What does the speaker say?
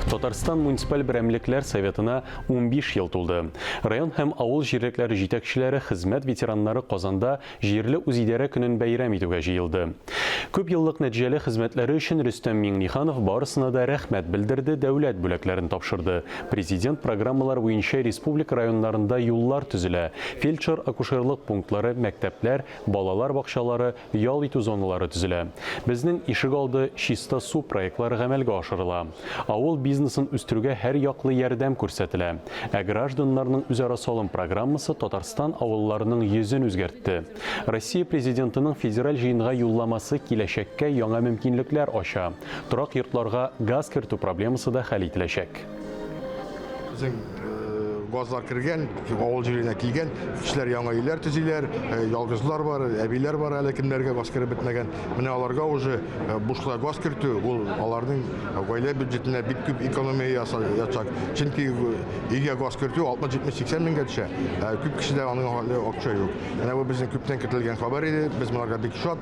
Татарстан муниципаль берәмлекләр советына 15 ел тулды. Район һәм авыл җирлекләре җитәкчеләре, хезмәт ветераннары Казанда җирле үзидарә көнен бәйрәм итүгә җыелды. Күп еллык нәтиҗәле хезмәтләре өчен Рөстәм Миңнеханов барысына да рәхмәт белдерде, дәүләт бүләкләрен тапшырды. Президент программалар буенча республика районнарында юллар төзелә, фельдшер-акушерлык пунктлары, мәктәпләр, балалар бакчалары, ял итү зоналары төзелә. Безнең ишегалды, чиста су проектлары гамәлгә ашырыла. Авыл бизнесын үстерүгә һәрьяклы ярдәм күрсәтелә. Ә гражданнарның үзара салым программасы Татарстан авылларының йөзен үзгәртте. Россия Президентының Федераль Җыенга юлламасы киләчәккә яңа мөмкинлекләр ача. Торак йортларга газ кертү проблемасы да хәл ителәчәк. Безнең газлар кергән, авыл җиренә килгән, кешеләр яңа өйләр төзиләр, ялгызлар бар, әбиләр бар әле, кемнәргә газ кереп бетмәгән. Менә аларга уже бушлай газ кертү, ул аларның гаилә бюджетына бик күп экономия ясаячак. Чөнки өйгә газ кертү 60, 70, 80 меңгә төшә. Күп кешедә аның әле акча юк. Менә бу безнең күптән көтелгән хәбәр иде, без моңарга бик шат.